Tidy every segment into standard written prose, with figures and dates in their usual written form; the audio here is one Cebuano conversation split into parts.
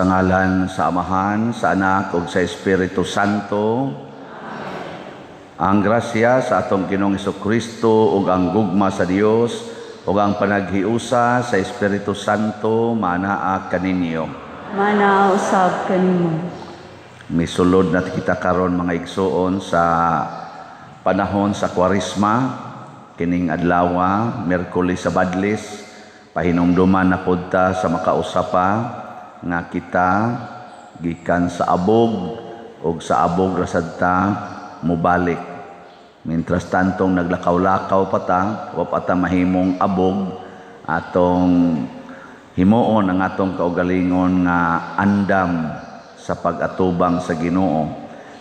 Sa ngalan sa Amahan, sa Anak ug sa Espiritu Santo. Ang grasya sa atong Ginoong Kristo ug ang gugma sa Dios ug ang panaghiusa sa Espiritu Santo manaa kaninyo. Manaa usab kanimo. Misulod na kita karon, mga igsuon, sa panahon sa Kwaresma kining adlawa, Miyerkules sa Badlis. Pahinumduman na pud ta sa makausa pa nga kita gikan sa abog ug sa abog ra sad ta mobalik. Mientras tantong naglakaw-lakaw pa ta, wa pa ta mahimong abog, atong himuon ang atong kaugalingon nga andam sa pag-atubang sa Ginoo.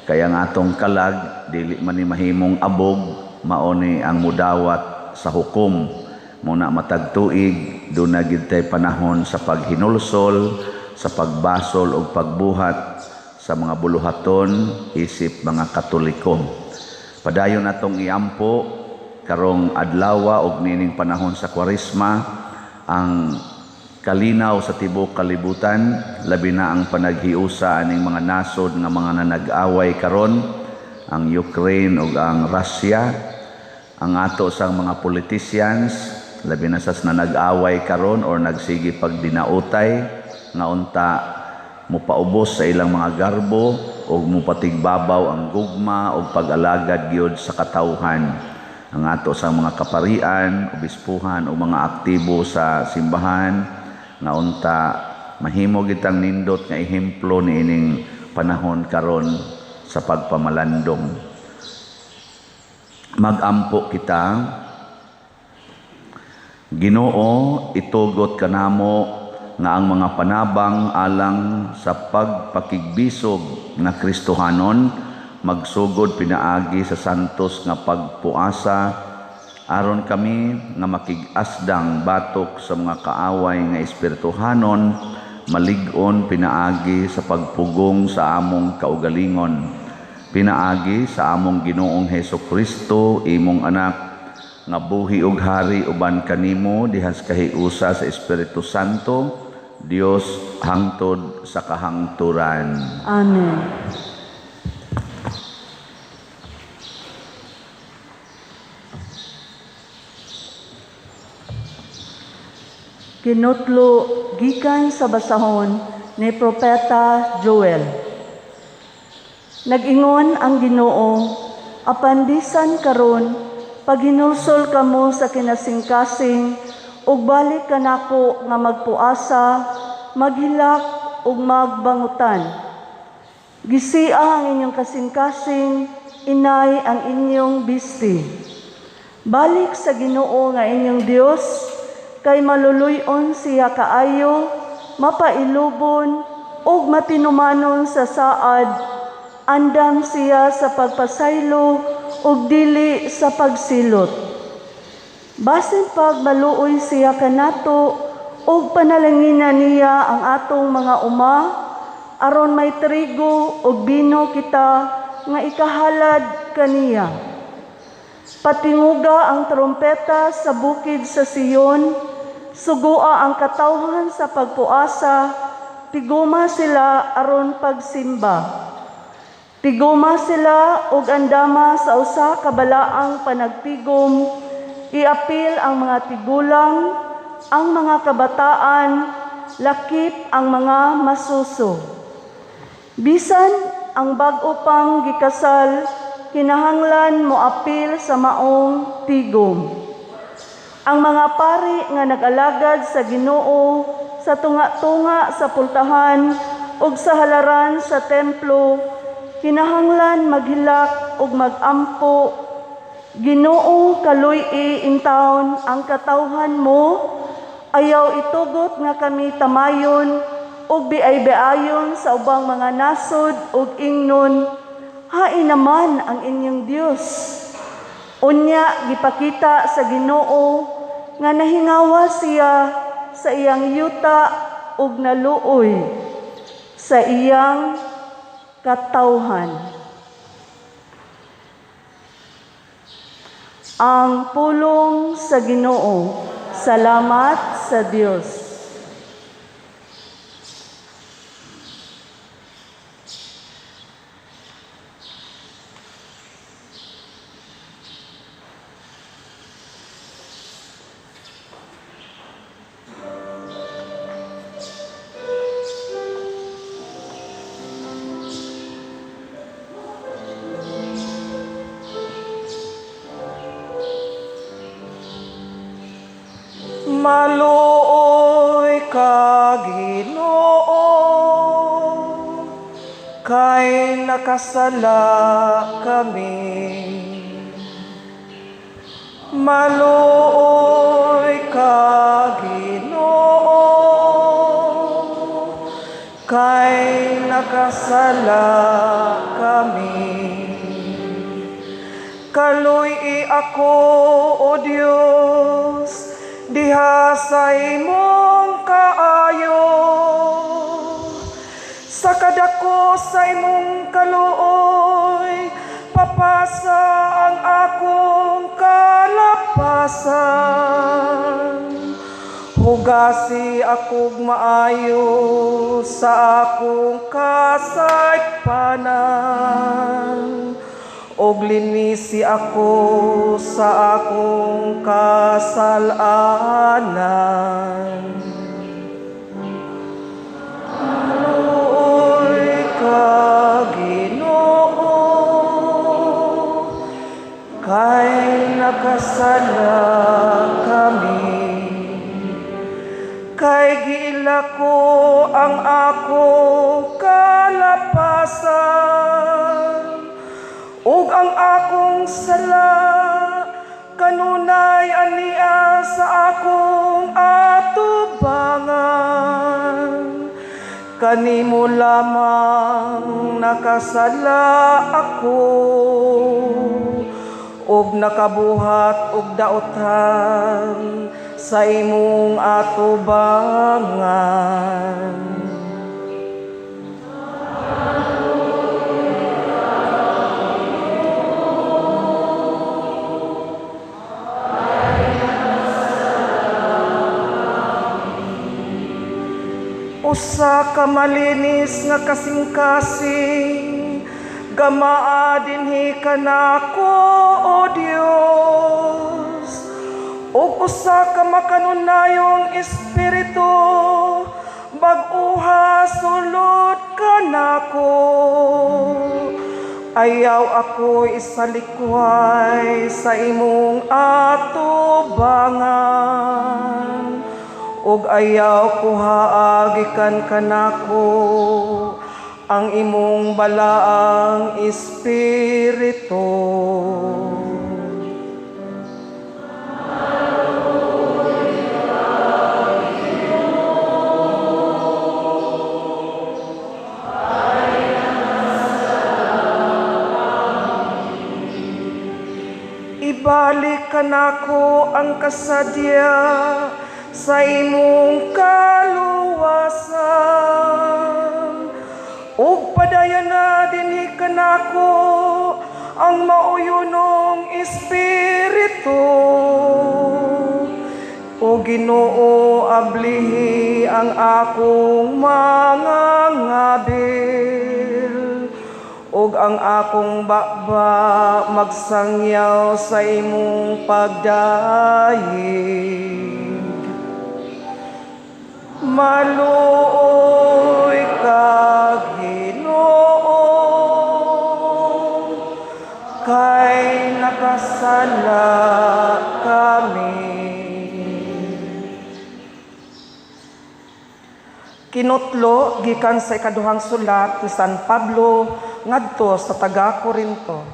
Kaya ang atong kalag dili man ni mahimong abog, mao ni ang mudawat sa hukom. Muna matag tuig duna gid tay panahon sa paghinulsol, sa pagbasol ug pagbuhat sa mga buluhaton isip mga Katoliko. Padayon atong iampo karong adlawa og niining panahon sa Kwaresma ang kalinaw sa tibuok kalibutan, labi na ang panaghiusa aning mga nasod nga mga nanag-away karon, ang Ukraine ug ang Russia, ang ato sang mga politicians, labi na sa nanag-away karon or nagsige pagdinautay nga unta mopaubos sa ilang mga garbo ug mopatigbabaw ang gugma ug pag-alagad gyud sa katawhan. Ang ato sa mga kaparian, obispuhan o mga aktibo sa simbahan nga unta mahimo gitang nindot nga ehemplo niining panahon karon sa pagpamalandong. Magampo kita. Ginoo, itugot kanamo nga ang mga panabang alang sa pagpakigbisog nga Kristohanon magsugod pinaagi sa santos nga pagpuasa, aron kami nga makig-asdang batok sa mga kaaway nga espirituhanon malig-on pinaagi sa pagpugong sa among kaugalingon, pinaagi sa among Ginoong Heso Kristo, imong anak, nga buhi ug hari uban kanimo diha sa kahiusa sa Espiritu Santo, Dios, hangtod sa kahangturan. Amen. Kinutlo gikan sa basahon ni Propeta Joel. Nag-ingon ang Ginoo, apan bisan karon paghinulsol kamo sa kinasingkasing ug balik kanako nga magpuasa, maghilak ug magbangutan. Gisia ang inyong kasingkasing, inay ang inyong bisti. Balik sa Ginoo nga inyong Dios, kay maluluy-on siya kaayo, mapailubon ug matinumanon sa saad. Andam siya sa pagpasaylo ug dili sa pagsilot. Basin pag maluoy siya kanato ug panalanginan niya ang atong mga uma, aron may trigo ug bino kita nga ikahalad kaniya. Patinguga ang trompeta sa bukid sa Sion, sugua ang katawhan sa pagpuasa, tiguma sila aron pagsimba. Tiguma sila ug andama sa usa ka balaang panagtigom, iapil ang mga tigulang, ang mga kabataan, lakip ang mga masuso. Bisan ang bag-o pang gikasal, kinahanglan moapil sa maong tigom. Ang mga pari nga nag-alagad sa Ginoo sa tunga-tunga sa pultahan ug sa halaran sa templo, kinahanglan maghilak ug magampo. Ginoo, kaluy-i intawon ang katawhan mo, ayaw itugot nga kami tamayon ug biay-biayon sa ubang mga nasod ug ingnon, hain naman ang inyong Dios. Unya gipakita sa Ginoo nga nahingawa siya sa iyang yuta ug naluoy sa iyang katawhan. Ang pulong sa Ginoo. Salamat sa Dios. Maluoy ka, Ginoo, kay nakasala kami. Maluoy ka, Ginoo, kay nakasala kami. Kaluy-i ako, O Dios, diha sa imong kaayo. Sa kadako sa imong kaluoy, papasa ang akong kalapasan. Hugasi akog maayo sa akong kasaypanan, og linisi ako sa akong kasalanan. Maluoy ka, Ginoo, kay nakasala kami. Kay giila ko ang akong kalapasan, ug ang akong sala kanunay ania sa akong atubangan. Kanimo lamang nakasala ako, ug nakabuhat og daotan sa imong atubangan. Usa ka malinis nga kasing-kasing, gamaa dinhi kanako, O Dios. Ug usa ka makanunayong espiritu, bag-uha sulod kanako. Ayaw ako isalikway sa imong atubangan, ug ayaw kuhaa gikan kanako ang imong balaang espiritu. Ibalik kanako ang kasadya sa imong kaluwasan, ug padayon na dinhi kanako ang mauyunong espiritu. O Ginoo, ablihi ang akong mga ngabil, ug ang akong baba magsangyaw sa imong pagdayeg. Maluoy ka, Ginoo, kay nakasala kami. Kinutlo gikan sa ikaduhang sulat ni San Pablo ngadto sa taga Korinto.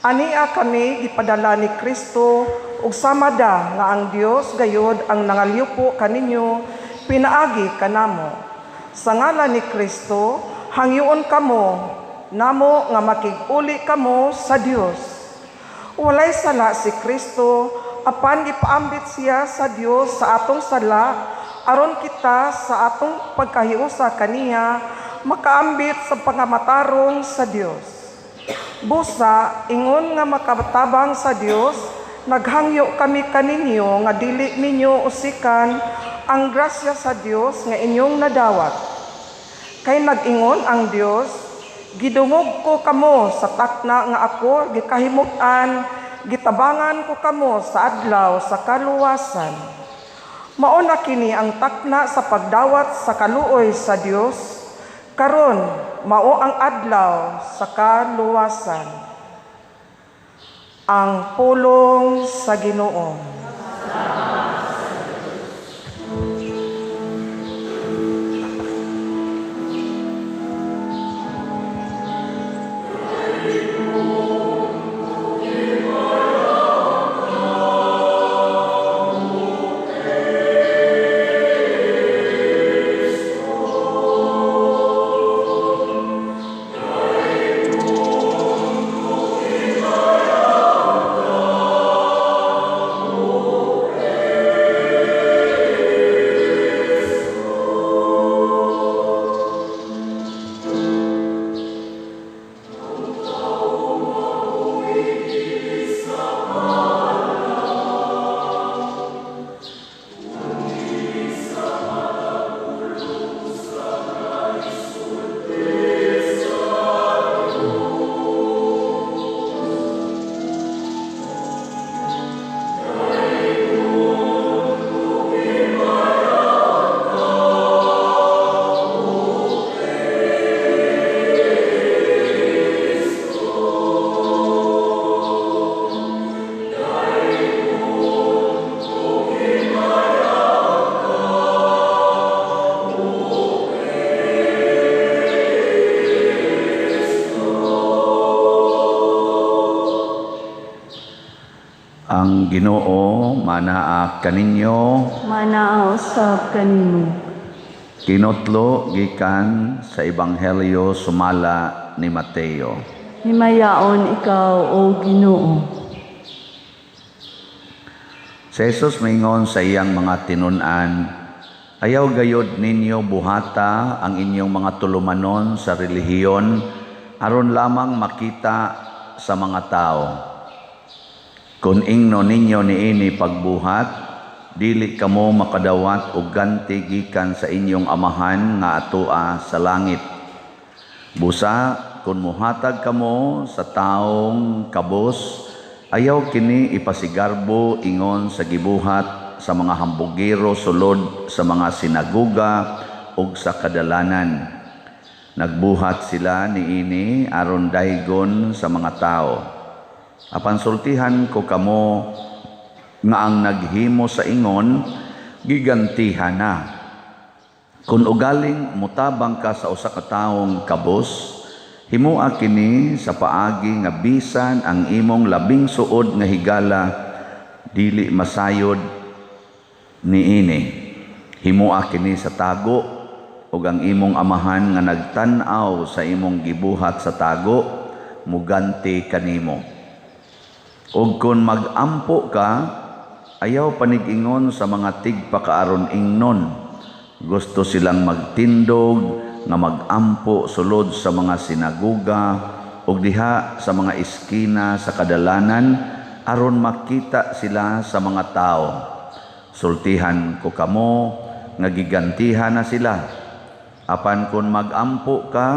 Ania kami gipadala ni Kristo ug samada nga ang Dios gayod ang nangalyupo kaninyo pinaagi kanamo. Sa ngalan ni Kristo, hangyoon kamo namo nga makig-uli kamo sa Dios. Walay sala si Kristo, apan gipaambit siya sa Dios sa atong sala, aron kita sa atong pagkahiusa kaniya makaambit sa pangamatarong sa Dios. Busa ingon nga makatabang sa Dios, naghangyo kami kaninyo nga dili ninyo usikan ang grasya sa Dios nga inyong nadawat. Kay nag-ingon ang Dios, gidungog ko kamo sa takna nga ako gikahimut-an, gitabangan ko kamo sa adlaw sa kaluwasan. Mao na kini ang takna sa pagdawat sa kaluoy sa Dios. Karon mao ang adlaw sa kaluwasan. Ang pulong sa Ginoo. Ang Ginoo manaa kaninyo. Manaa usab kanimo. Kinutlo gikan sa Ebanghelyo sumala ni Mateo. Himayaon ikaw, O Ginoo. Si Jesus maingon sa iyang mga tinun-an, "Ayaw gayod ninyo buhata ang inyong mga tulumanon sa relihiyon aron lamang makita sa mga tao. Kung ingno ninyo niini pagbuhat, dili kamo makadawat og ganti gikan sa inyong Amahan nga atoa sa langit. Busa kung muhatag kamo sa taong kabos, ayaw kini ipasigarbo ingon sa gibuhat sa mga hambugero sulod sa mga sinagoga ug sa kadalanan. Nagbuhat sila niini aron daygon sa mga tao. Apan sultihan ko kamo nga ang naghimo sa ingon, gigantihan na. Kung ugaling mutabang ka sa usa ka taong kabos, himoa kini sa paagi nga bisan ang imong labing suod nga higala dili masayod niini. Himoa kini sa tago, ug ang imong Amahan nga nagtan-aw sa imong gibuhat sa tago muganti kanimo. Ug kun mag-ampo ka, ayaw panig-ingon sa mga tigpakaaron ingnon. Gusto silang magtindog nga mag-ampo sulod sa mga sinagoga ug diha sa mga eskina sa kadalanan aron makita sila sa mga tao. Sultihan ko kamo nga gigantihan na sila. Apan kun mag-ampo ka,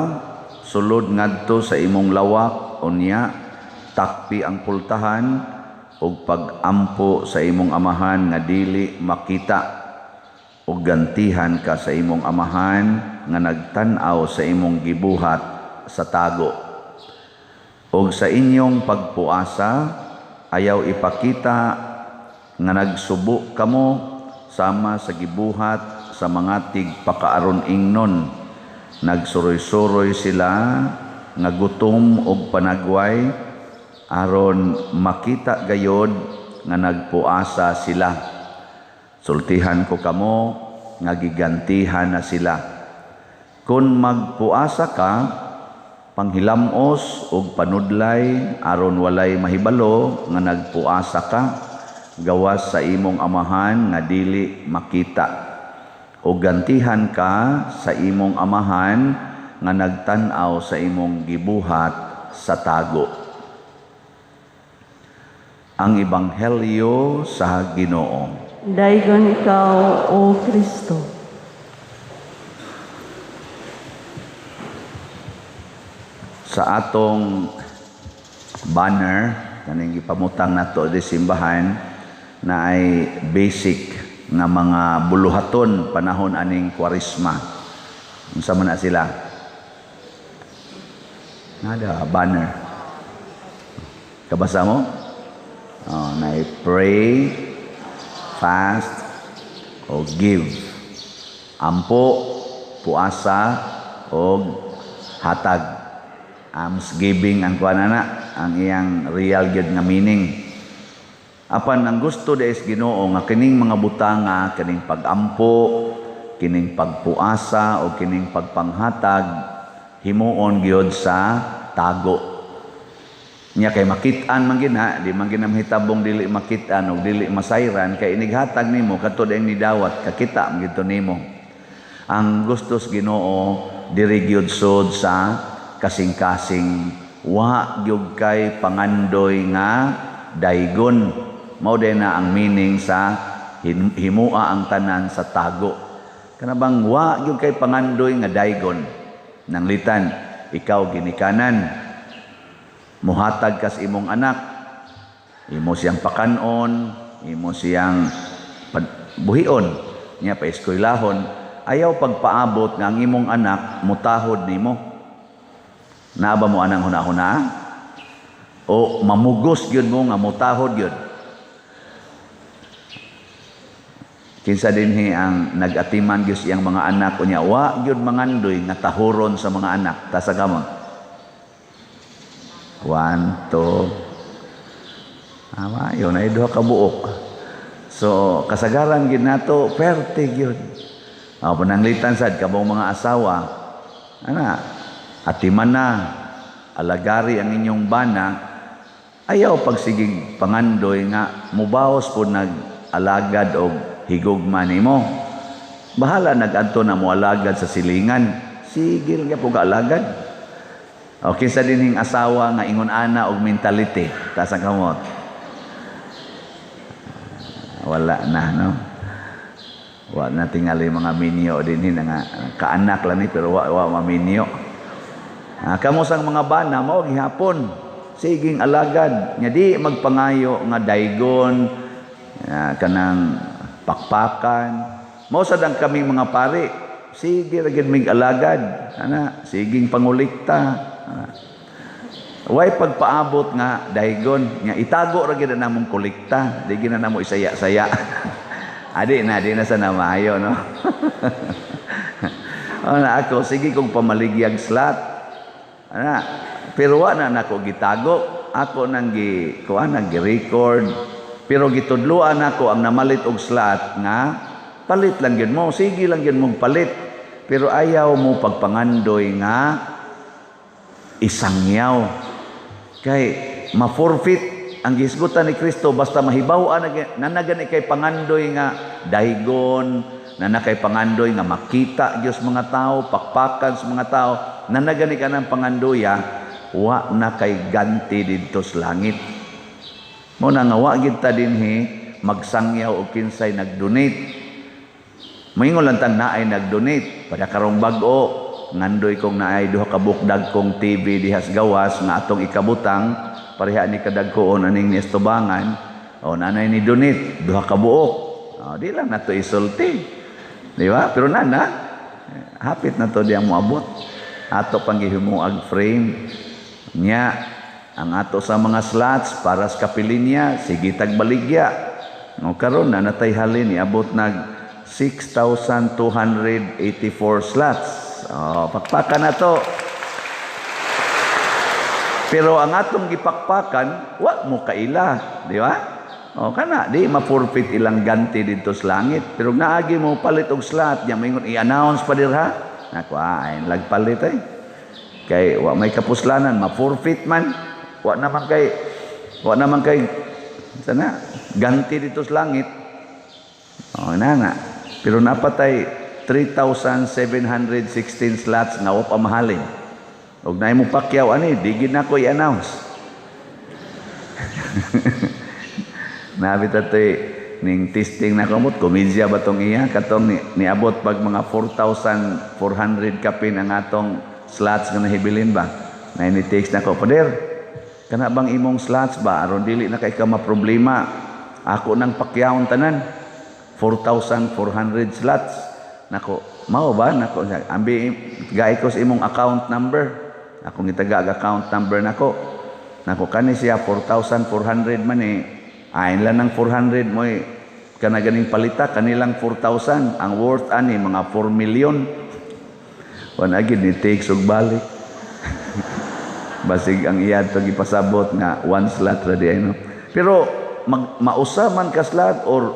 sulod ngadto sa imong lawak, unya takpi ang pultahan ug pag-ampo sa imong Amahan nga dili makita, ug gantihan ka sa imong Amahan nga nagtan-aw sa imong gibuhat sa tago. Ug sa inyong pagpuasa, ayaw ipakita nga nagsubo kamo sama sa gibuhat sa mga tigpakaaron ingnon. Nagsuroy-suroy sila nga gutom og panagway aron makita gayod nga nagpuasa sila. Sultihan ko kamo nga gigantihan na sila. Kung magpuasa ka, panghilamos og panudlay aron walay mahibalo nga nagpuasa ka, gawas sa imong Amahan nga dili makita. O gantihan ka sa imong Amahan nga nagtan-aw sa imong gibuhat sa tago." Ang Ebanghelyo sa Ginoo. Daygon ikaw, O Kristo. Sa atong banner, kaning gipamutang nato di simbahan, na ay basic nga mga buluhaton panahon aning Kwaresma. Unsa man na sila? Nada banner. Kabasa mo? Oh, na pray, fast, o give. Ampo, puasa, o hatag. Almsgiving ang kuan na, ang iyang real gyud nga meaning. Apan ang gusto des Ginoo nga kining mga butanga, kining pagampo, kining pagpuasa o kining pagpanghatag, himuon gyud sa tago. Nya kay makit-an man gina, di man gina mahitabong dili makit-an o dili masayran, kay inighatag nimo kadto ang nidawat, kakita man gito nimo. Ang gusto sa Ginoo diri gyud sud sa kasing-kasing, wa gyud kay pangandoy nga daygon. Mao din na ang meaning sa himua ang tanan sa tago. Kana bang wa gyud kay pangandoy nga daygon. Nanglitan ikaw ginikanan, muhatag kas imong anak, imo siyang pakanon, imo siyang buhion, niya pa eskwelahon, ayaw pagpaabot nga ang imong anak mutahod nimo. Naa ba mo anang hunahuna? O mamugos gyud mo nga mutahod gyud? Kinsa dinhi ang nag-atiman gyud siyang mga anak unya wa gyud mangandoy nga tahuron sa mga anak? Tasa kamo. 1, 2. Ah, maayo na duha ka buok. So kasagaran gid nato perte gyud. Ah, pananglitan sad kamong mga asawa, ana, atiman na alagari ang inyong bana, ayaw pagsigig pangandoy nga mubaos po nag-alagad og higugma nimo. Bahala nag-adto na mo alagad sa silingan. Sige lang po alagad. O kinsa dinhing asawa nga ingon ana og mentality, taas ang kamot. Wala na, no? Wa na tingali mga minyo dinhi nga kaanak lang ni, pero wa maminyo. Ah, kamo sang mga bana mao gihapon. Siging alagad nya, di magpangayo nga daygon, kanang pakpakan. Mao sad ang kaming mga pari. Sige ra gyud mig alagad. Ana, siging pangulikta. Ana. Way pagpaabot nga daygon nga itago ra gyud na namong kolekta, di gyud na namo isaya-saya. Adi na, di na sa maayo, no? O na ako, sige kong pamaligyag slot. Ana, pero wa na nako gitago. Ako nang gi kuan, nang gi-record. Pero gitudloan nako ang namalit og slot nga palit lang gyud mo, sige lang gyud mong palit. Pero ayaw mo pagpangandoy nga isangyaw. Kay ma-forfeit ang gisgutan ni Kristo basta mahibaw-an na nagani kay pangandoy nga daygon, na kay pangandoy nga makita gyud sa mga tao, pakpakan sa mga tao, na nagani ka ng pangandoya, wa na kay ganti didto sa langit. Mo na nga wa gid ta dinhi magsangyaw og kinsay nag-donate. Moingon lang tang naay nag-donate pada karong bag-o, ngandoy kong naay duha ka buok dagkong TV dihas gawas nga atong ikabutang, pareha ni kadagkoon aning ni Estubangan. O nanay ni donate duha ka buok. O, di lang nato isulti, di ba? Pero nana hapit na to diyang moabot, ato pang gihimuag frame nya ang ato sa mga slots para sa kapilinya, sige tagbaligya. No, karon na natay halin, niabot nag 6,284 slots. Oh, pakpakan na to. Pero ang atong gipakpakan, wa mo kaila, di ba? O kana, di ma-forfeit ilang ganti dito sa langit. Pero naagi mo palit og slot, nya moingon i-announce pa dirha. Nako, ay lagpalit ay. Kay wa may kapuslanan, ma-forfeit man. Wa naman kay sana ganti dito sa langit. O na nga. Pero napatay 3,716 slots nga wa pa mahalin. Og naay mo pakyaw ani, di gid nako i-announce. Nabit atoy ning testing na kamot, komedya ba tong iya katong niabot pag mga 4,400 kapin ang atong slots nga nahibilin ba. Na ni text nako, "Pader, kana bang imong slots ba, aron dili na kay ka maproblema, ako nang pakyawon tanan 4,400 slots." Nako, "Mao ba?" Nako, ambi gay ko sa imong account number. Akong itaga ang account number nako. Nako, kani siya 4,400 man eh. Ayon lang ng 400 mo eh. Kana ganing palita kanilang 4,000 ang worth ani mga 4 million. Wan agid ni take og balik. Basig ang iya to gipasabot nga one slot ra di ay, no. Pero mausa man ka slot or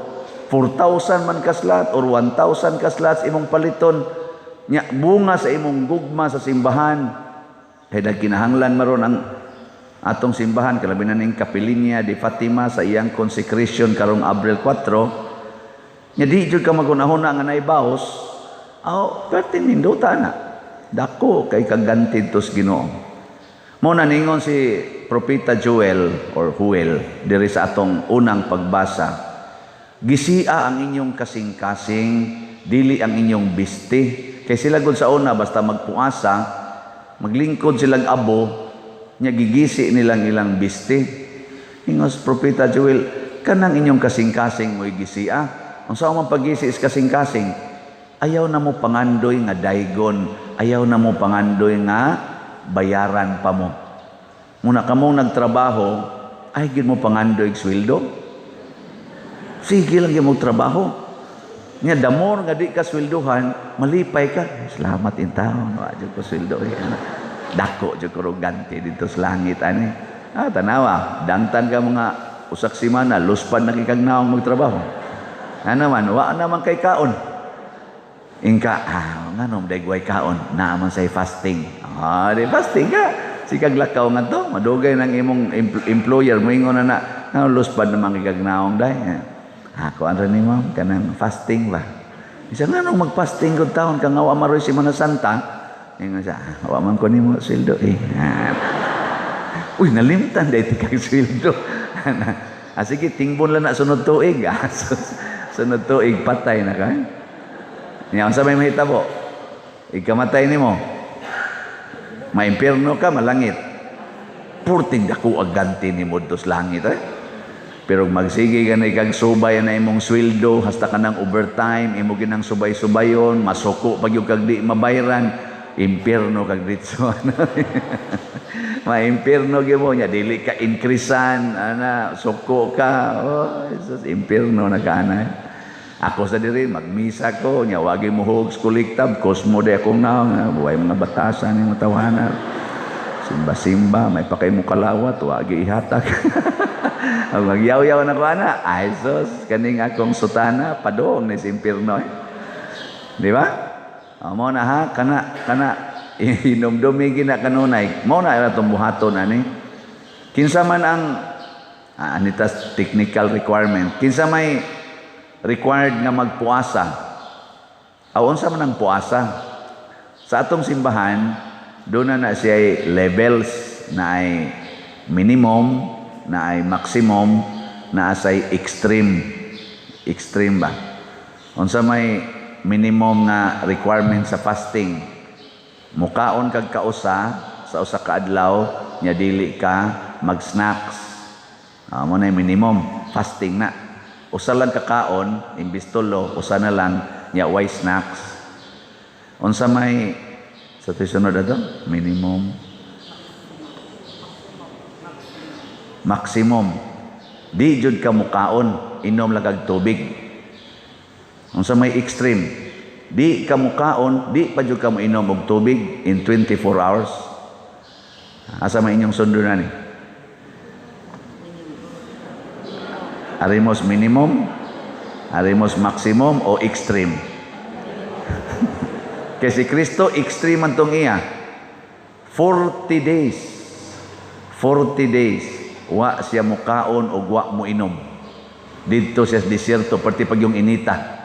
4,000 man ka slot or 1,000 ka slots imong paliton nya, bunga sa imong gugma sa simbahan, kay nagkinahanglan maron ang atong simbahan, kalabi na ning Kapilinya de Fatima sa iyang consecration karong Abril 4 nya, di jud ka magunahuna nga naibawos. Aw, pwerte nindota na, dako kay kaganti tos Ginoo. Mo na ningon si Propeta Joel or Huel diri sa atong unang pagbasa, "Gisia ang inyong kasing-kasing, dili ang inyong biste." Kay sila gud sa una, basta magpuasa, maglingkod silang abo, nya gigisi nilang ilang biste. Ingos Propeta Joel, kanang inyong kasing-kasing mo'y gisia. Ang sa man paggisi is kasing-kasing, ayaw na mo pangandoy nga daygon, ayaw na mo pangandoy nga bayaran pa mo. Muna kamong nagtrabaho, ay gid mo pangandoy og sweldo. Sige lang gyud mo trabaho. Nya damor nga di ka sweldohan, malipay ka. Salamat in taon, wa jud ko sweldo. Eh. Dako jud ko ganti dito sa langit ani. Ah, tanawa, dangtan ka mga Usak semana luspad na kag naong magtrabaho. Ano man, wa naman kay kaon. Ingka, nganom day way kaon, naa man say fasting. Ah, di fasting ka. Sikag lakaw nga to, madugay ng imong employer moingon na na, nga luspad naman kay naong day. Ah, kuan ra ni ma'am, kanang fasting ba. Isa nga nung mag-fasting kung taon ka nga wa maroy Semana Santa. Ingon siya, ah, wa man ko nimo sweldo eh. Ah. Uy, nalimtan dahil ti kag sweldo. Ah, sige, tingbon lang na sunod tuig. Ah, sunod tuig, patay na ka. Nya, unsa may mahitabo? Ikamatay nimo. Maimpierno ka, malangit. Purting dako ang ganti nimo dos langit eh. Pero magsige ka na ikag subay na imong sweldo, hasta ka ng overtime, imo ginang subay-subayon, masuko pag yung kag di mabayran, impierno kag ditso. Ma-impierno gyud mo nya, dili ka increasean, ana, suko ka. Oh, Jesus, impierno na ka ana. Ako sa diri magmisa ko nya, wagi mo hog kolektab, kosmo di akong naong, buhay mga batasan ni tawanan. Simba-simba, may pakay mo kalawat, wagi ihatag. Ang magyaw-yaw na ko ana, ay sus, kaning akong sutana, padong ni sa impierno eh. Di ba? O, mo na ha, kana, kana, hinumdumi gina kanunay. Mo na ira itong buhaton ani. Kinsa man ang, anitas technical requirement, kinsa may required nga magpuasa. Aw, unsa man ang puasa? Sa atong simbahan, doon na na siya levels na ay minimum, na ay maximum, na asay extreme. Extreme ba? Unsa may minimum nga requirement sa fasting? Mukaon kag kausa sa usa ka adlaw nya dili ka mag-snacks. Mo na minimum fasting na. Usa lang kakaon, imbis tulo, usa na lang nya way snacks. Unsa may sa tisunod ato? Minimum, maximum. Di jud ka mukaon, inom lang kag tubig. Unsa may extreme? Di ka mukaon, di pa jud ka moinom og tubig in 24 hours. Asa may inyong sundo na ni? Arimos minimum, arimos maximum o extreme? Kay si Kristo extreme man tong iya. 40 days. 40 days wa siya mukaon og wa mo inom. Didto siya sa desierto perti pag yung inita.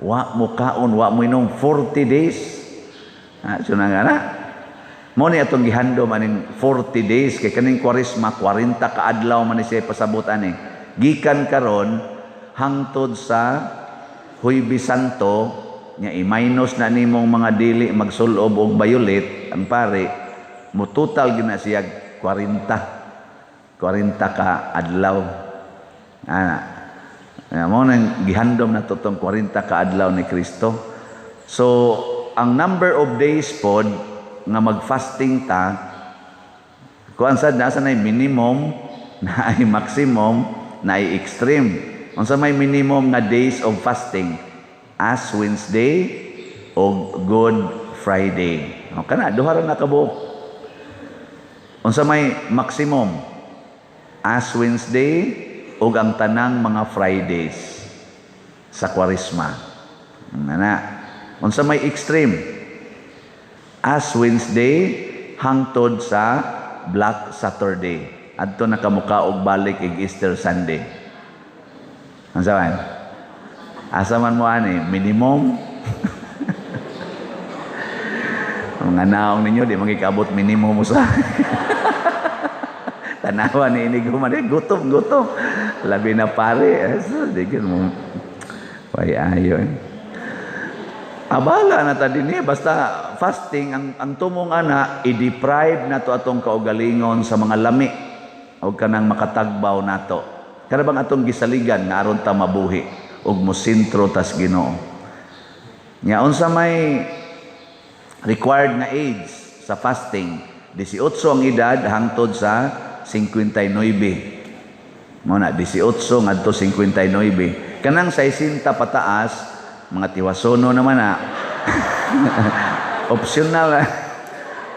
Wa mukaon, wa mo inom 40 days. Ah, so na nga na. Mo ni atong gihandom aning 40 days kay kaning Kwaresma 40 ka adlaw man ni siya pasabot ani. Gikan karon hangtod sa Huwebes Santo nya i-minus na nimong mga dili magsulob og violet ang pare, mo total gina siya 40. 40 ka adlaw. Ana. Mo nang gihandom na to tong 40 ka adlaw ni Kristo. So, ang number of days pod nga mag-fasting ta, kuan sad nasa na minimum, na ay maximum, na ay extreme. Unsa may minimum nga days of fasting? Ash Wednesday o Good Friday. O kana duha ra na kabuok. Unsa may maximum? Ash Wednesday ug ang tanang mga Fridays sa Kwaresma. Nana. Unsa may extreme? Ash Wednesday hangtod sa Black Saturday. Adto na kamuka og balik ig Easter Sunday. Unsa man? Asa man mo ani minimum? Mga naong ninyo di magikabot minimum usa. Tanawa ni ini guman eh, gutom gutom. Labi na pare, so, di gyud mo way ayo eh. Abala na ta dinhi basta fasting ang tumong ana i-deprive nato atong kaugalingon sa mga lami og kanang makatagbaw nato. Kana bang atong gisaligan nga aron ta mabuhi ug mosentro tas Ginoo. Nya unsa may required nga age sa fasting? 18 ang edad hangtod sa 59. Mo na 18 ngadto 59. Kanang 60 pataas, mga tiwasono naman na. Optional na.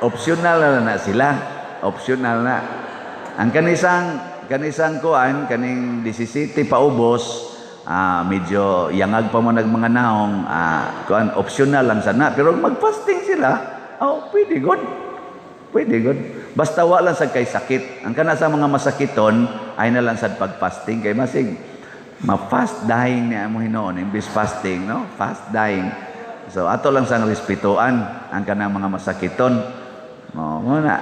Optional na, na sila. Optional na. Ang kanisang Kanisang kuan, kaning 17 paubos, medyo yangag pa mo nag mga naong, kuan, optional lang sana. Pero mag-fasting sila, oh, pwede good. Pwede good. Basta wa lang sad kay sakit. Ang kana sa mga masakiton, ay na lang sad pag-fasting kay masig ma-fast dying niya mo hinuon imbis fasting, no? Fast dying. So ato lang sang respetuan ang kanang mga masakiton. Mo na.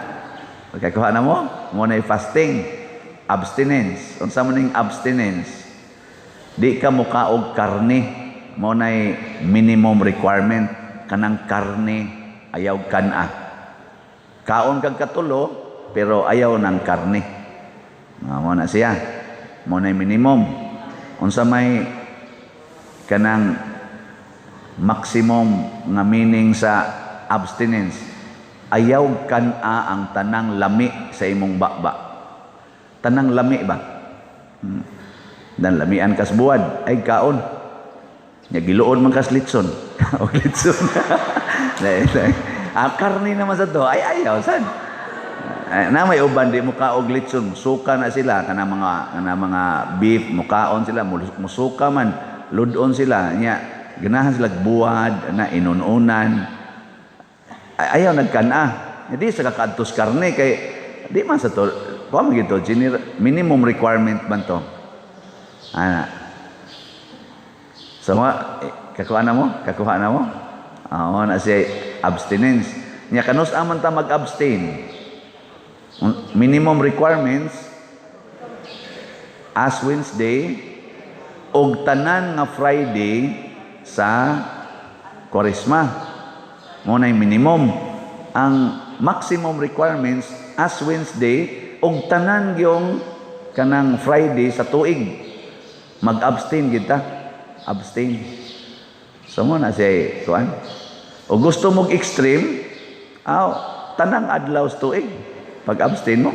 Pagkakuha na mo, mo na fasting. Abstinence. Unsa man ning abstinence? Di ka mukaog karne. Mo na minimum requirement kanang karne ayaw kana. Kaon kag katulo pero ayaw ng karne. Mo na siya. Mo na minimum. Unsa may kanang maximum nga meaning sa abstinence? Ayaw kan-a ang tanang lami sa imong baba. Tanang lami ba? Dan lamian kas buwad ay kaon. Nya giluod man kas litson. O litson. Dai, dai. Ah, karne naman sa to ay ayaw sad. Ay, na may uban di mo kaog litson, musuka na sila kanang mga beef mukaon sila, musuka man, ludon sila nya ganahan sila buwad na inununan. Ay, ayaw nagkana. Hindi sa kakaadtos karne kay di man sa to kuha man gito minimum requirement man to. Ana. So ma, eh, kakuha na mo? Kakuha na mo? Ah, na siya abstinence. Nya kanus aman ta mag-abstain? Minimum requirements, Ash Wednesday og tanan nga Friday sa Kwaresma. Mo na minimum. Ang maximum requirements, Ash Wednesday og tanan gyong kanang Friday sa tuig. Mag-abstain kita. Abstain. So mo na siya kuan. O gusto mong extreme, aw, tanang adlaw sa tuig pag-abstain mo.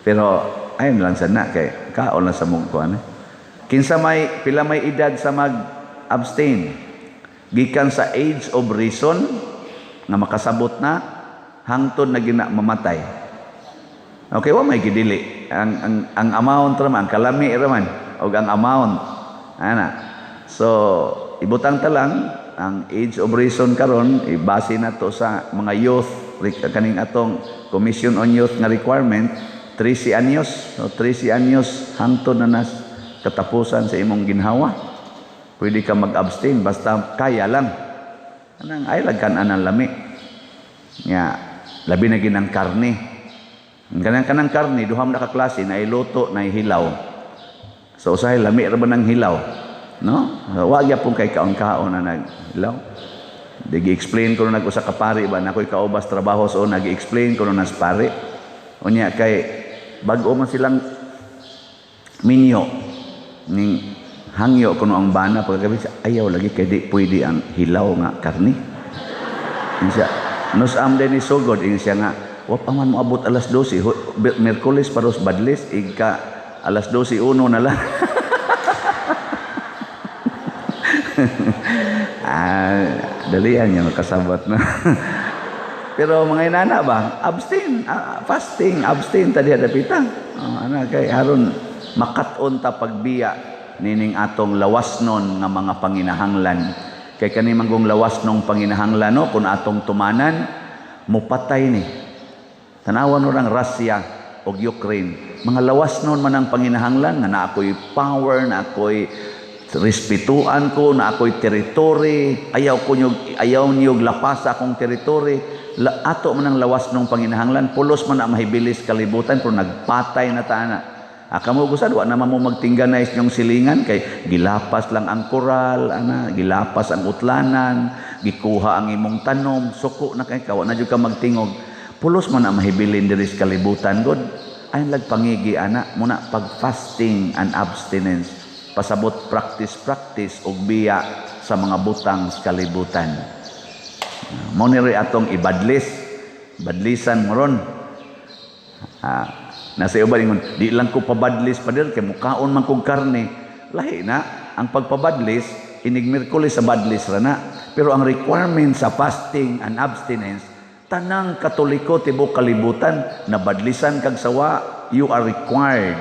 Pero ayon lang sana kay kaon lang sa mong kuan. Eh. Kinsa may pila may edad sa mag-abstain? Gikan sa age of reason nga makasabot na hangtod na gina mamatay. Okay, wa may gidili. Ang amount ra man, ang kalami ra man og ang amount. Ana. So, ibutang ta lang ang age of reason karon, ibase na to sa mga youth kaning atong Commission on Youth nga requirement, 13 anyos. So 13 anyos hangtod na nas katapusan sa imong ginhawa. Pwede ka mag-abstain basta kaya lang. Anang ay lagkan anang lami. Nya labi na ginang karne. Ang kanang karne duha man ka klase, na iluto na hilaw. So usahay lami ra ba ng hilaw? No? Wa gyapon kay kaon-kaon na naghilaw. Di gi-explain ko nag usa ka pari ba na ako'y kaubas trabaho, so nag-explain ko nas pari. Unya kay bag-o man silang minyo ning hangyo kuno ang bana pagkagabi siya, ayaw lagi kay di pwede ang hilaw nga karne. Ingon siya, nos am din ni sugod, ingon siya nga wa pa man moabot alas 12, Miyerkules paros badlis igka alas 12:01 na lang. Ah, dalian niya makasabot na. Pero mga inana ba, abstain, fasting, abstain ta diha dapita. Oh, ana kay aron makat-on ta pagbiya nining atong lawasnon nga mga panginahanglan. Kay kani manggong lawas nong panginahanglan, no, kung atong tumanan mupatay ni. Tanawan no ang Russia og Ukraine. Mga lawas nun man ang panginahanglan nga na ako'y power, na ako'y respetuan ko, na ako'y territory, ayaw ko nyo, ayaw niyo lapas sa akong territory. Ato man ang lawas nung panginahanglan, pulos man ang mahibilis kalibutan, pero nagpatay na ta na. Kamo gusad, wa naman mo magtingganay inyong silingan, kay gilapas lang ang koral, ana, gilapas ang utlanan, gikuha ang imong tanom, suko na kay kawa na jud ka magtingog. Pulos man ang mahibilin diri sa kalibutan, god. Ayon lag pangigi ana, muna pag-fasting and abstinence, pasabot practice practice og biya sa mga butang sa kalibutan. Mo ni atong ibadlis, badlisan mo ron. Nasa uban ingon, di lang ko pabadlis pader kay mukaon man kog karne. Lahi na ang pagpabadlis, inig Miyerkules sa badlis ra na. Pero ang requirement sa fasting and abstinence, Tanang Katoliko tibuok kalibutan nabadlisan kag sawa, you are required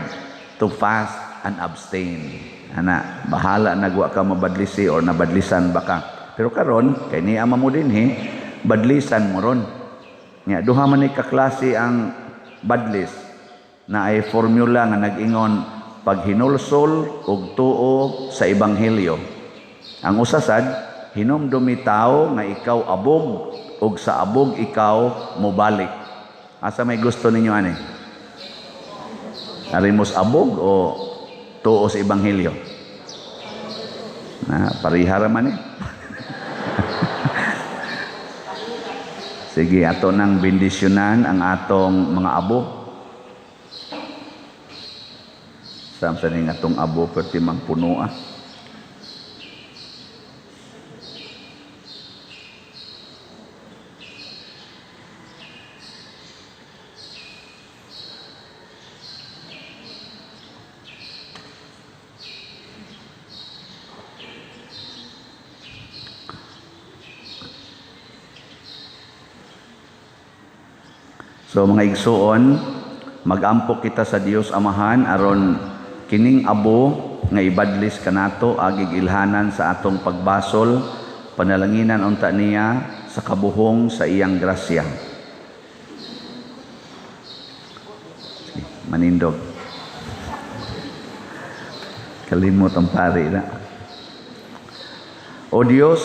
to fast and abstain. Ana, bahala nagwa ka mabadlisi or nabadlisan ba ka. Pero karon kay ni ama mo dinhi, badlisan mo ron. Nya duha man ni kaklase ang badlis na ay formula nga nag-ingon paghinulsol ug tuo sa ebanghelyo. Ang usa sad, hinumdumi tawo nga ikaw abog ug sa abog ikaw mobalik. Asa may gusto ninyo ani? Arimos abog o tuo sa ebanghelyo? Na pareha ra man eh. Sige, ato nang bendisyonan ang atong mga abo. Samsa ning atong abo perti mang puno ah. So mga igsuon, magampo kita sa Dios Amahan aron kining abo nga ibadlis kanato agig ilhanan sa atong pagbasol, panalanginan unta niya sa kabuhong sa iyang grasya. Sige, manindog. Kalimot ang pari na. O Dios,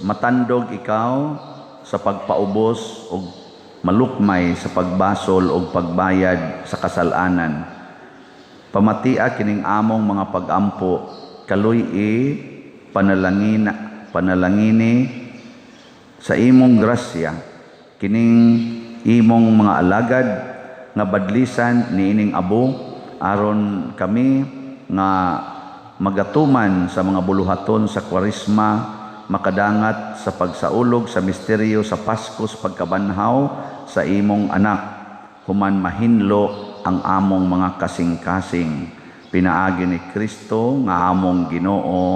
matandog ikaw sa pagpaubos og malukmay sa pagbasol og pagbayad sa kasalanan. Pamatia kining among mga pagampo, kaluy-i panalangini sa imong grasya kining imong mga alagad nga badlisan niining abo aron kami nga magatuman sa mga buluhaton sa Kwaresma, makadangat sa pagsaulog sa misteryo sa Pasko sa pagkabanhaw sa imong anak, human mahinlo ang among mga kasing-kasing. Pinaagi ni Kristo nga among Ginoo.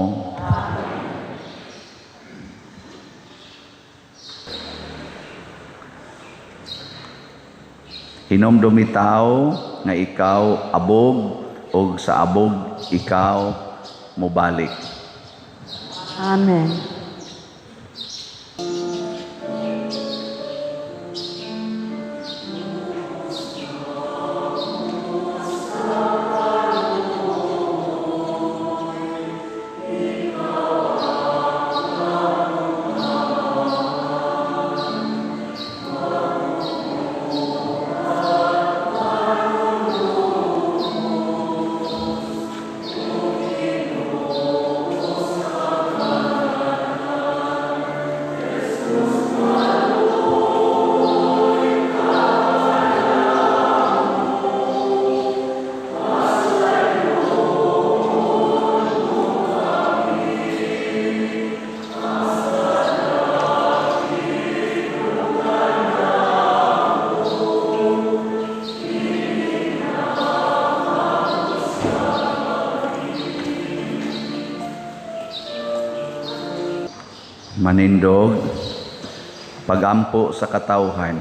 Hinomdumi tawo nga ikaw abog ug sa abog ikaw mobalik. Amen. Manindog, pagampo sa katawhan.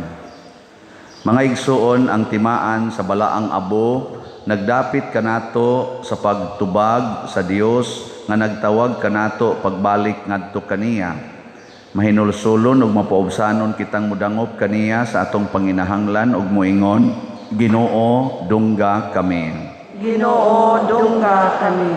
Mga igsuon, ang timaan sa balaang abo, nagdapit kanato sa pagtubag sa Dios nga nagtawag kanato pagbalik ngadto kaniya. Mahinulsulon ug mapaubsanon kitang mudangop kaniya sa atong panginahanglan ug moingon, Ginoo, dungga kami. Ginoo, dungga kami.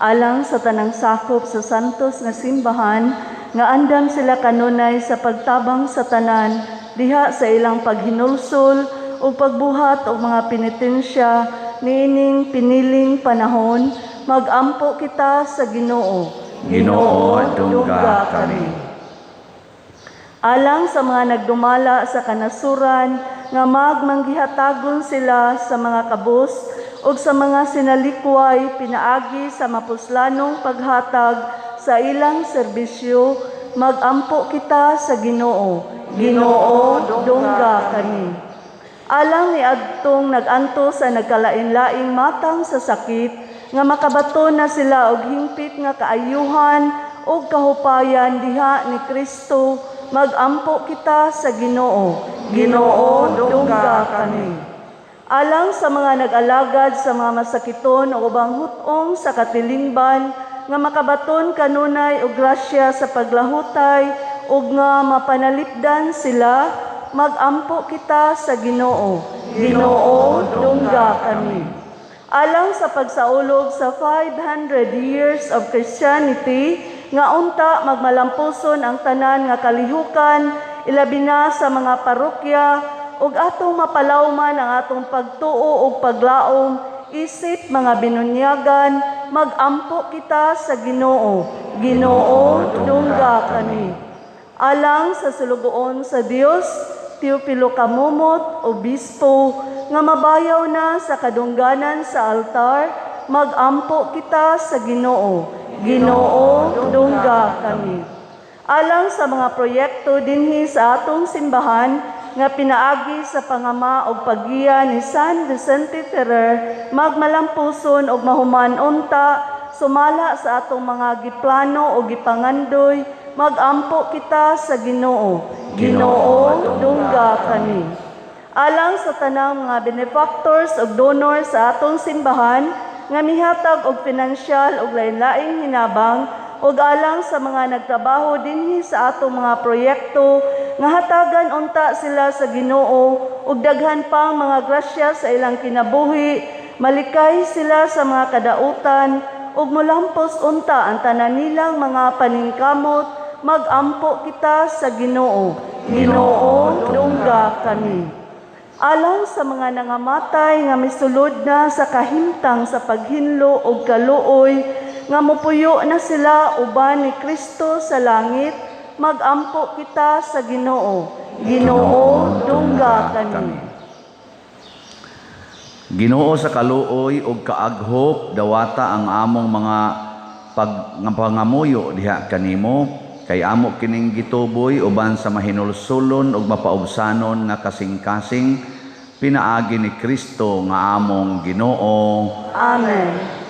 Alang sa tanang sakop sa santos nga simbahan, nga andam sila kanunay sa pagtabang sa tanan diha sa ilang paghinulsol o pagbuhat og mga penitensya niining piniling panahon, magampo kita sa Ginoo. Ginoo, dungga kami. Alang sa mga nagdumala sa kanasuran nga magmanggihatagon sila sa mga kabus ug sa mga sinalikway pinaagi sa mapuslanong paghatag sa ilang serbisyo, magampo kita sa Ginoo. Ginoo, dungga kami. Alang ni adtong naganto sa nagkalain-laing matang sa sakit, nga makabato na sila og hingpit nga kaayuhan og kahupayan diha ni Kristo, magampo kita sa Ginoo. Ginoo, dungga kami. Alang sa mga nag-alagad sa mga masakiton o ubang hutong sa katilingban nga makabaton kanunay og grasya sa paglahutay ug nga mapanalipdan sila, magampo kita sa Ginoo. Ginoo, dungga kami. Alang sa pagsaulog sa 500 years of Christianity, nga unta magmalampuson ang tanan nga kalihukan, ilabi na sa mga parokya, ug atong mapalawman ang atong pagtuo ug paglaom, isip mga binunyagan, magampo kita sa Ginoo. Ginoo, dungga kami. Alang sa sulugoon sa Dios, Teofilo Camomot, Obispo, nga mabayaw na sa kadungganan sa altar, magampo kita sa Ginoo. Ginoo, dungga kami. Alang sa mga proyekto dinhi sa atong simbahan nga pinaagi sa pangama og paggiya ni San Vicente Ferrer, magmalampuson og mahuman unta sumala sa atong mga giplano o gipangandoy, magampo kita sa Ginoo. Ginoo, dungga kami. Alang sa tanang mga benefactors ug donors sa atong simbahan nga mihatag og pinansyal ug lain-laing hinabang, ug alang sa mga nagtrabaho dinhi sa atong mga proyekto nga hatagan unta sila sa Ginoo ug daghan pang mga grasya sa ilang kinabuhi, malikay sila sa mga kadautan ug molampos unta ang tanan nilang mga paningkamot, magampo kita sa Ginoo. Ginoo, dungga kami. Alang sa mga nangamatay nga misulod na sa kahimtang sa paghinlo ug kaluoy, nga mopuyo na sila uban ni Kristo sa langit, magampo kita sa Ginoo. Ginoo, dungga kami. Ginoo, sa kaluoy ug kaaghop, dawata ang among mga pangamuyo diha kanimo, kay amo kining gituboy uban sa mahinulsulon ug mapaubsanon nga kasing-kasing, pinaagi ni Kristo nga among Ginoo. Amen.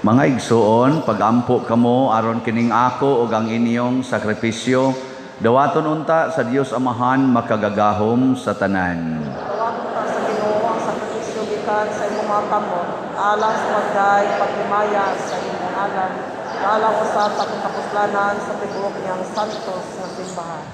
Mga igsuon, pagampo kamo aron kining ako ug ang inyong sakripisyo, dawaton unta sa Dios Amahan makagagahom sa tanan. Dawaton unta sa Ginoo ang sakripisyo gikan sa imong mga kamot, alang sa pagday paghimaya sa imong ngalan, alang usab sa atong kapuslanan sa tibuok niyang santos nga simbahan.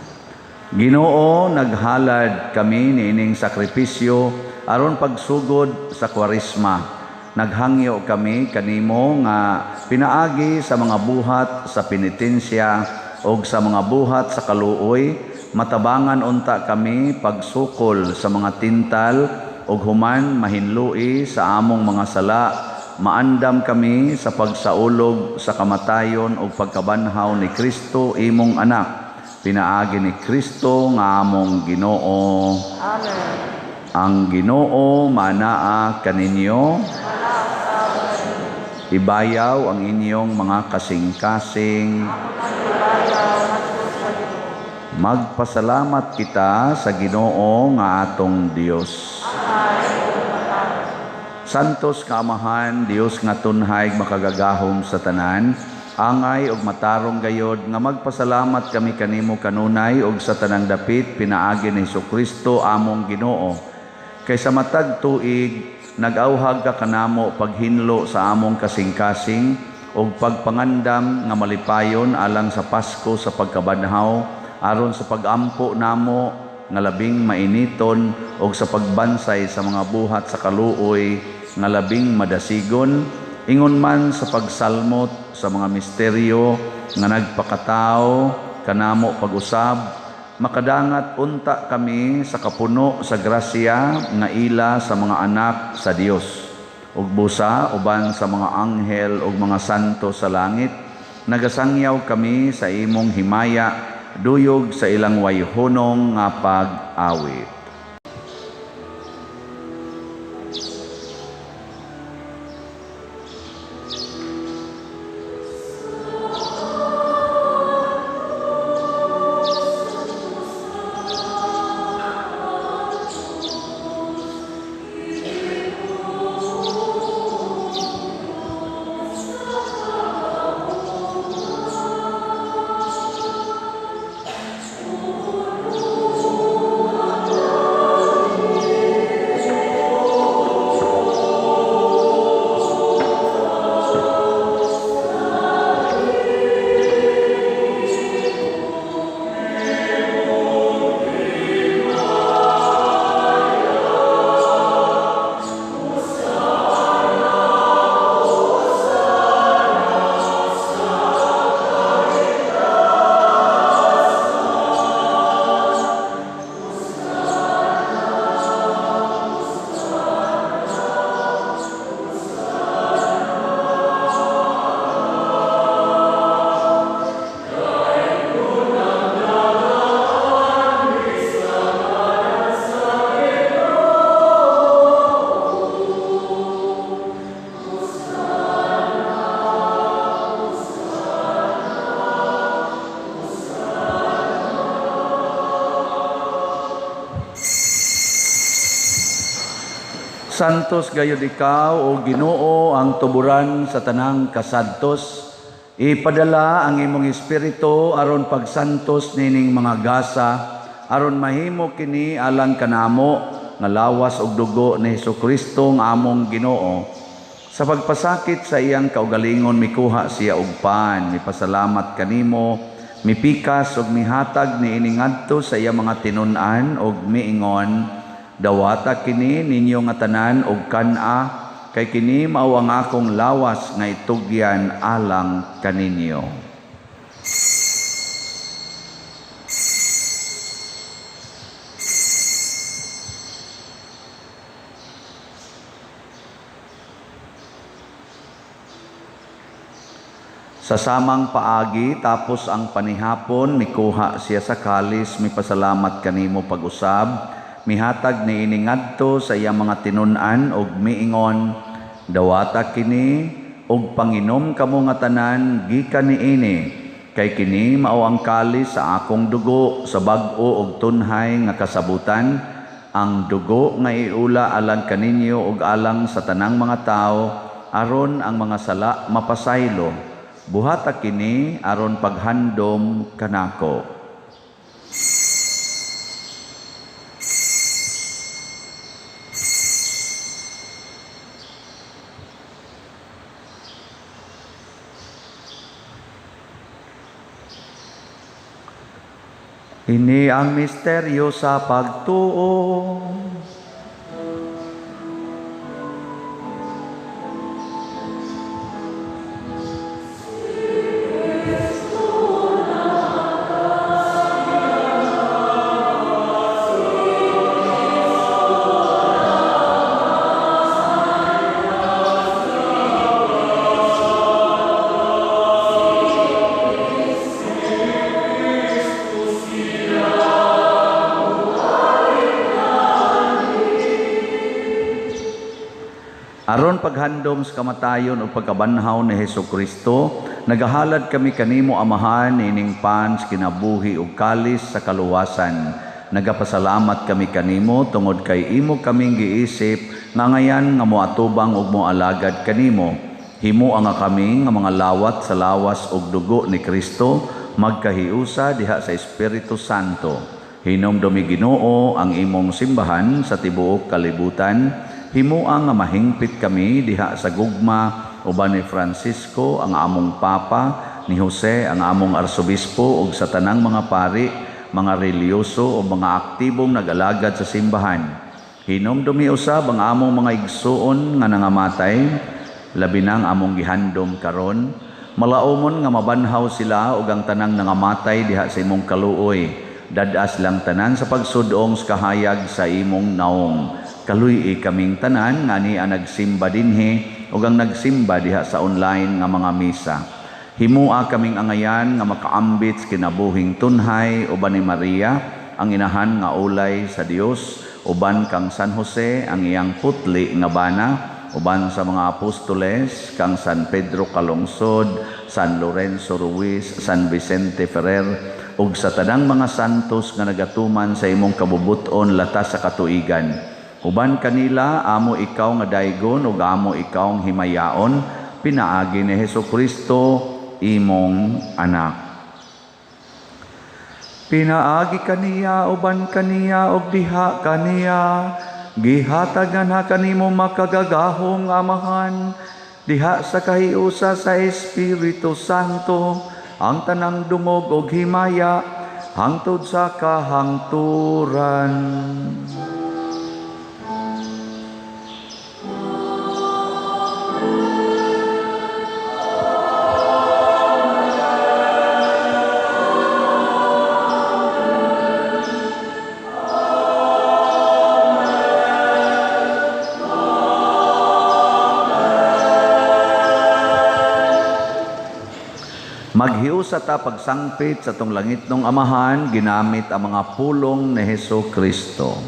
Ginoo, naghalad kami niining sakripisyo aron pagsugod sa Kwaresma. Naghangyo kami kanimo nga pinaagi sa mga buhat sa penitensya og sa mga buhat sa kaluoy, matabangan unta kami pagsukol sa mga tintal og human mahinlui sa among mga sala, maandam kami sa pagsaulog sa kamatayon og pagkabanhaw ni Kristo imong anak. Pinaagi ni Kristo nga among Ginoo. Amen. Ang Ginoo manaa kaninyo. Ibayaw ang inyong mga kasing-kasing. Magpasalamat kita sa Ginoo nga atong Dios. Santos nga Amahan, Dios nga tunhay makagagahom sa tanan, angay og matarong gayod nga magpasalamat kami kanimo kanunay og sa tanang dapit pinaagi ni Hesukristo among Ginoo. Kay sa matag tuig nag-awhag ka kanamo paghinlo sa among kasing-kasing og pagpangandam nga malipayon alang sa Pasko sa pagkabanhaw, aron sa pagampo namo nga labing mainiton og sa pagbansay sa mga buhat sa kaluoy nga labing madasigon, ingon man sa pagsalmot sa mga misteryo nga nagpakatao kanamo pag-usab, makadangat unta kami sa kapuno sa grasya nga ila sa mga anak sa Dios. Ug busa uban sa mga anghel ug mga santo sa langit, nagasangyaw kami sa imong himaya duyog sa ilang wayhunong nga pag-awit. Santos gayud ikaw, o Ginoo, ang tuburan sa tanang kasantos. Ipadala ang imong espiritu aron pagsantos nining mga gasa, aron mahimo kini alang kanamo nga lawas ug dugo ni Hesukristo nga among Ginoo. Sa pagpasakit sa iyang kaugalingon mikuha siya og pan, mipasalamat kanimo, mipikas ug mihatag niini ngadto sa iyang mga tinun-an ug miingon, dawata kini ninyo nga tanan og kan-a, kay kini mao ang akong lawas nga itugyan alang kaninyo. Sa samang paagi, tapos ang panihapon, mikuha siya sa kalis, mipasalamat kanimo pag-usab, mihatag niini ngadto sa iyang mga tinun-an og miingon, dawata kini og panginom kamo nga tanan gikan niini, kay kini mao ang kalis sa akong dugo sa bag-o og tunhay nga kasabutan, ang dugo nga iula alang kaninyo og alang sa tanang mga tawo, aron ang mga sala mapasaylo. Buhata kini aron paghandom kanako. Ini ang misteryo sa pagtuo. Aron paghandom sa kamatayon o pagkabanhaw ni Hesukristo, nagahalad kami kanimo Amahan ining pan sa kinabuhi ug kalis sa kaluwasan. Nagapasalamat kami kanimo tungod kay imo kaming giisip nga ngayan nga moatubang ug moalagad kanimo. Himoa nga kami nga mga lawat sa lawas ug dugo ni Kristo, magkahiusa diha sa Espiritu Santo. Hinumdumi Ginoo ang imong simbahan sa tibuok kalibutan. Himoa nga mahingpit kami diha sa gugma uban ni Francisco ang among Papa, ni Jose ang among Arsobispo ug sa tanang mga pari, mga reliyoso o mga aktibong nag-alagad sa simbahan. Hinumdumi usab ang among mga igsuon nga nangamatay, labi na ang among gihandom karon. Malaumon nga mabanhaw sila ug ang tanang nangamatay diha sa imong kaluoy. Dadas lang tanan sa pagsudong sa kahayag sa imong naong. Kaluy-i kaming tanan nga niya nagsimba dinhi ug ang nagsimba diha sa online nga mga misa. Himua kaming angayan nga makaambit sa kinabuhing tunhay uban ni Maria ang inahan nga ulay sa Dios, uban kang San Jose ang iyang putli nga bana, uban sa mga apostoles kang San Pedro Calungsod, San Lorenzo Ruiz, San Vicente Ferrer ug sa tanang mga santos nga nagatuman sa imong kabubut-on latas sa katuigan. Uban kanila amo ikaw nga daygon ug amo ikaw ang himayaon, pinaagi ni Hesukristo imong anak. Pinaagi kaniya, uban kaniya ug diha kaniya, gihatagan ha kanimo makagagahom Amahan diha sa kahiusa sa Espiritu Santo ang tanang dungog ug himaya hangtod sa kahangturan. Maghiusa ta pagsangpit sa tong langitnong Amahan, ginamit ang mga pulong ni Hesukristo.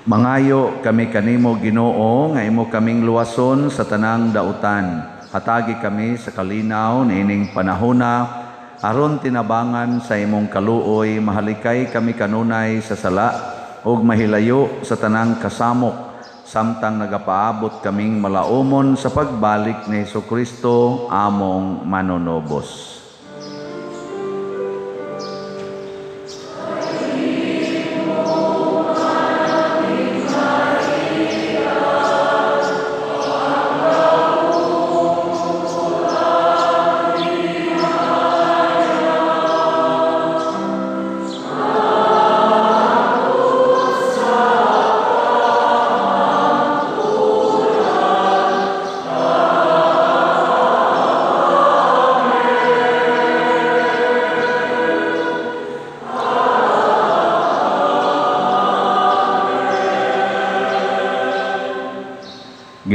Mangayo kami kanimo Ginoo nga imo kaming luwason sa tanang dautan. Hatagi kami sa kalinaw niining panahona aron tinabangan sa imong kaluoy, mahalikay kami kanunay sa sala ug mahilayo sa tanang kasamok samtang nagapaabot kaming malaumon sa pagbalik ni Hesukristo among manunubos.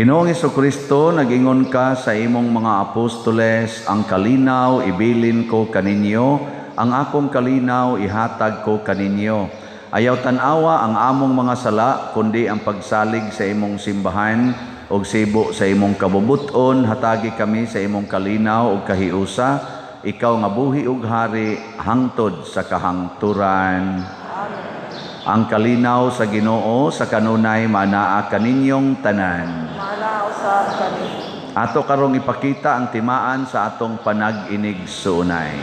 Ginoong Hesukristo, nag-ingon ka sa imong mga apostoles, ang kalinaw ibilin ko kaninyo, ang akong kalinaw ihatag ko kaninyo. Ayaw tan-awa ang among mga sala, kundi ang pagsalig sa imong simbahan ug sibo sa imong kabubuton, hatagi kami sa imong kalinaw ug kahiusa, ikaw nga buhi ug hari hangtod sa kahangturan. Ang kalinaw sa Ginoo sa kanunay maanaa kaninyong tanan. Maanaa usab kani. Ato karong ipakita ang timaan sa atong panag-inig suunay.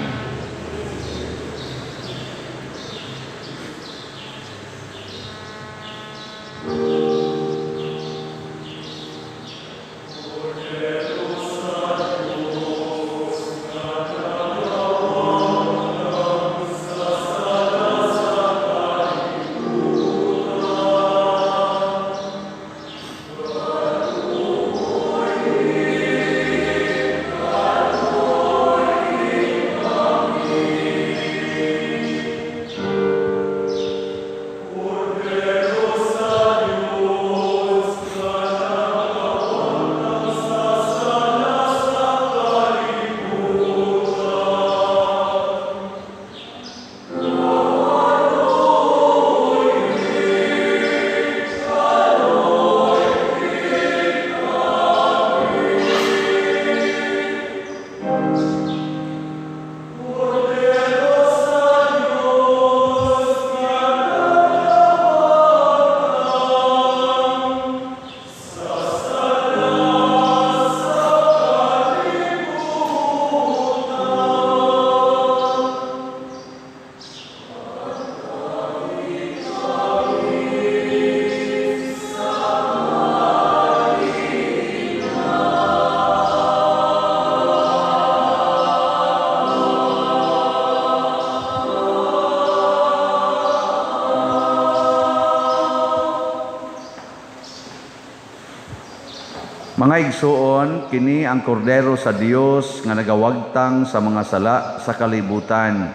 Mga igsuon, kini ang kordero sa Dios nga nagawagtang sa mga sala sa kalibutan.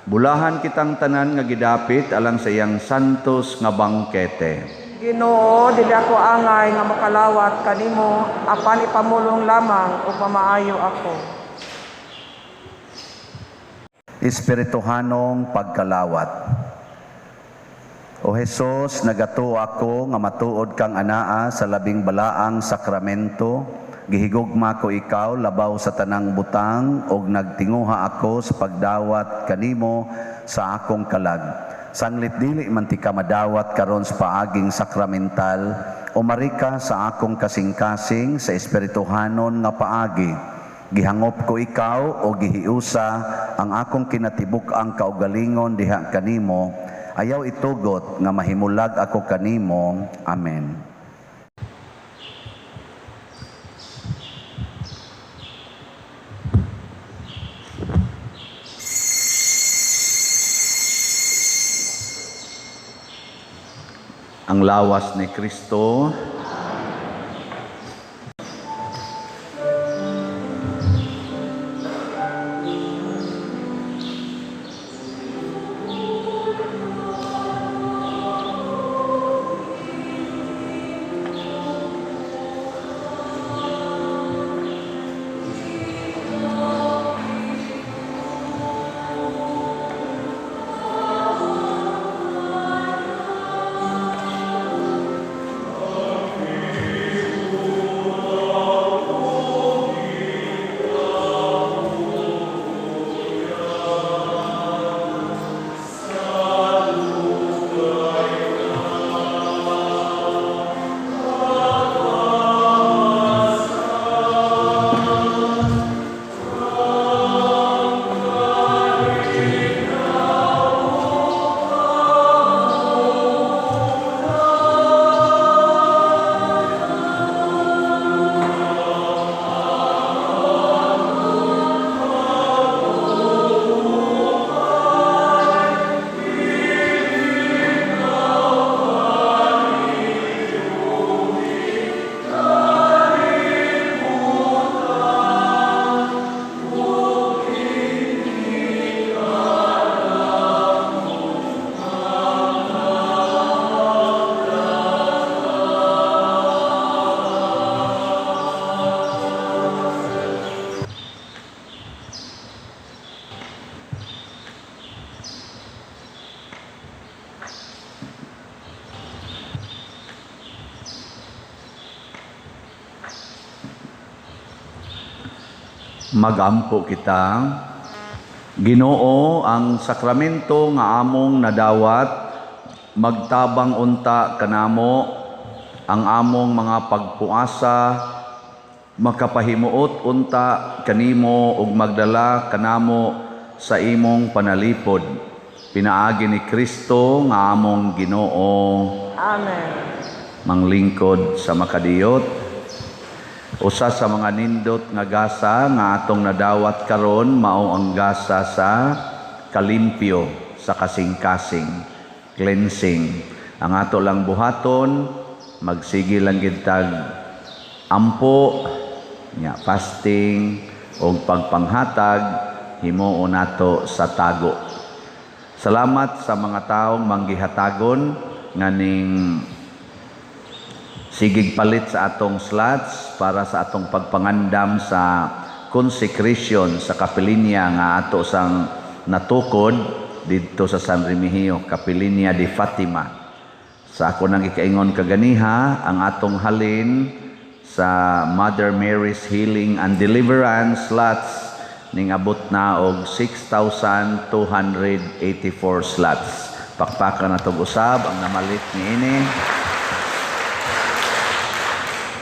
Bulahan kitang tanan nga gidapit alang sa iyang santos nga bangkete. Ginoo, dili ako angay nga makalawat kanimo, apan ipamulong lamang ug mamaayo ako. Espirituhanong pagkalawat. O Hesus, nagatuo ako nga matuod kang anaa sa labing balaang sakramento. Gihigugma ko ikaw labaw sa tanang butang ug nagtinguha ako sa pagdawat kanimo sa akong kalag. Sanglit dili man ti ka madawat karon sa paaging sakramental, umari ka sa akong kasing-kasing sa espirituhanon nga paagi. Gihangop ko ikaw o gihiusa ang akong kinatibuk-ang kaugalingon diha kanimo. Ayaw itugot nga mahimulag ako kanimo. Amen. Ang lawas ni Kristo. Magampo kita. Ginoo, ang sakramento nga among nadawat magtabang unta kanamo ang among mga pagpuasa, makapahimuot unta kanimo ug magdala kanamo sa imong panalipod, pinaagi ni Kristo nga among Ginoo. Amen. Manglingkod sa makadiyot. Usa sa mga nindot nga gasa nga atong nadawat karon mao ang gasa sa kalimpyo sa kasing-kasing, cleansing. Ang ato lang buhaton, magsige lang gid tag ampo nya, fasting og pagpanghatag, himuon nato sa tago. Salamat sa mga taong manggihatagon nga ning sigig palit sa atong slots para sa atong pagpangandam sa consecration sa kapilinya nga ato sang natukod didto sa San Remigio, Kapilinya de Fatima. Sa ako nang ikaingon kaganiha, ang atong halin sa Mother Mary's Healing and Deliverance slots ning abot na og 6,284 slots. Pakpakan na tong usab ang namalit niini.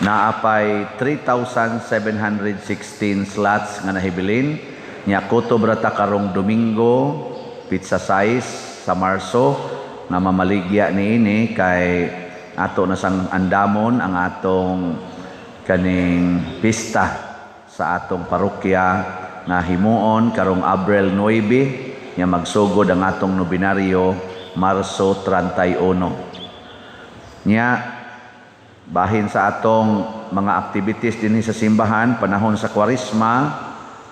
Naapay 3,716 slots nga nahibilin. Nya kutob ra ta karong Domingo, petsa 6 sa Marso, nga mamaligya niini kay ato na sang andamon ang atong kaning pista sa atong parokya nga himuon karong Abril 9, nya magsugod ang atong nobinaryo Marso 31. Nya bahin sa atong mga activities dinhi sa simbahan panahon sa Kwaresma,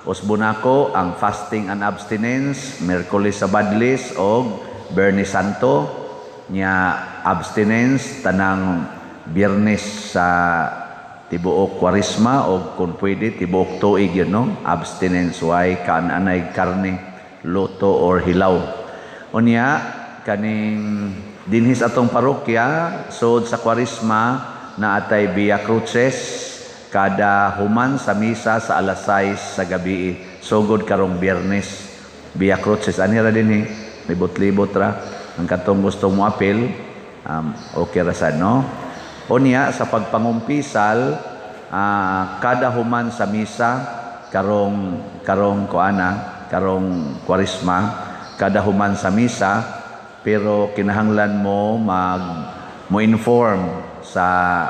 usbon nako ang fasting and abstinence Miyerkules sa Badlis og Biyernes Santo, nya abstinence tanang Biyernes sa tibuok Kwaresma og kung pwede tibuok tuig yun, no? Abstinence, way kaan-anay karne, luto or hilaw. Unya kaning dinhi sa atong parokya sud sa Kwaresma na atay Via Cruces kada human sa misa sa alas 6 sa gabi, sugod karong Biyernes. Via Cruces ani ra dinhi, libot-libot ra ang katong gusto mo apil, okay ra sad, no? Unya sa pagpangumpisal, kada human sa misa karong karong kuana karong Kwaresma, kada human sa misa, pero kinahanglan mo mag mo inform sa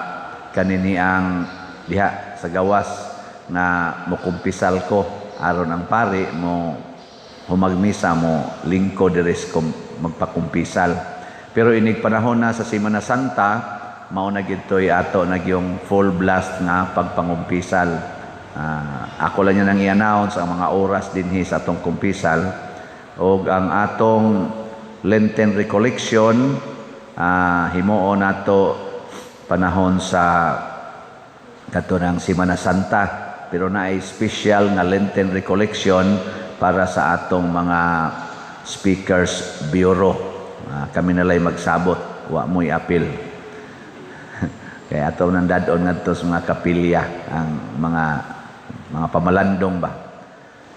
kaniniang diha sa gawas nga mokumpisal ko, aron ang pari mo humagmisa mo lingkod diri magpakumpisal. Pero inig panahon na sa Semana Santa, mao na gid toy ato nagyong full blast nga pagpangumpisal. Ako lang yan ang i-announce ang mga oras dinhi sa atong kumpisal og ang atong Lenten recollection, himuon nato panahon sa katunang Semana Santa, pero naay special nga Lenten recollection para sa atong mga speakers bureau. Kami nalay magsabot, wa mo'y apil. Kaya ato nang dadon ngadto sa mga kapilya ang mga pamalandong ba.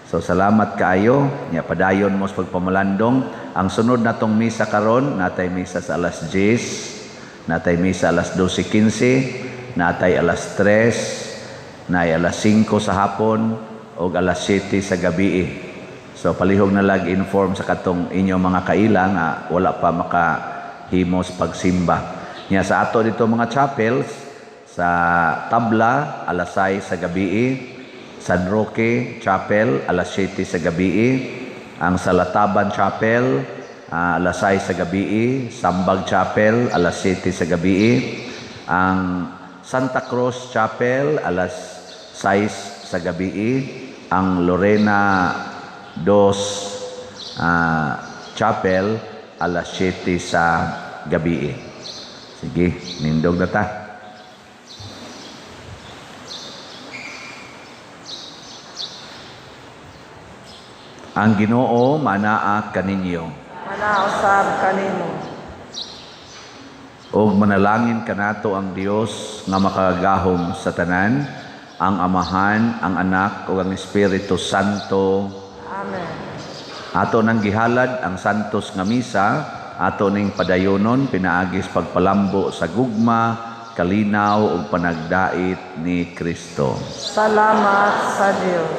So salamat kaayo, nya padayon mo sa pagpamalandong. Ang sunod natong misa karon, natay misa sa alas 10, natay misa alas 12:15, natay alas 3, nay alas 5 sa hapon og alas 7 sa gabi. So palihog na lag inform sa katong inyong mga kaila nga wala pa makahimos pagsimba. Nya sa ato dito mga chapels, sa Tabla alas 6 sa gabi, San Roque Chapel alas 7 sa gabi, ang Salataban Chapel alas 6 sa gabi, Sambag Chapel alas 7 sa gabi, ang Santa Cruz Chapel alas 6 sa gabi, ang Lorena Dos Chapel alas 7 sa gabi. Sige, nindog na ta. Ang Ginoo manaa kaninyo. Manausab kanino. Og manalangin kanato ang Dios nga makagagahom sa tanan, Ang Amahan, ang Anak ug ang Espiritu Santo. Amen. Ato nang gihalad ang santos nga misa, ato ning padayonon pinaagi sa pagpalambo sa gugma, kalinaw ug panagdait ni Kristo. Salamat sa Dios.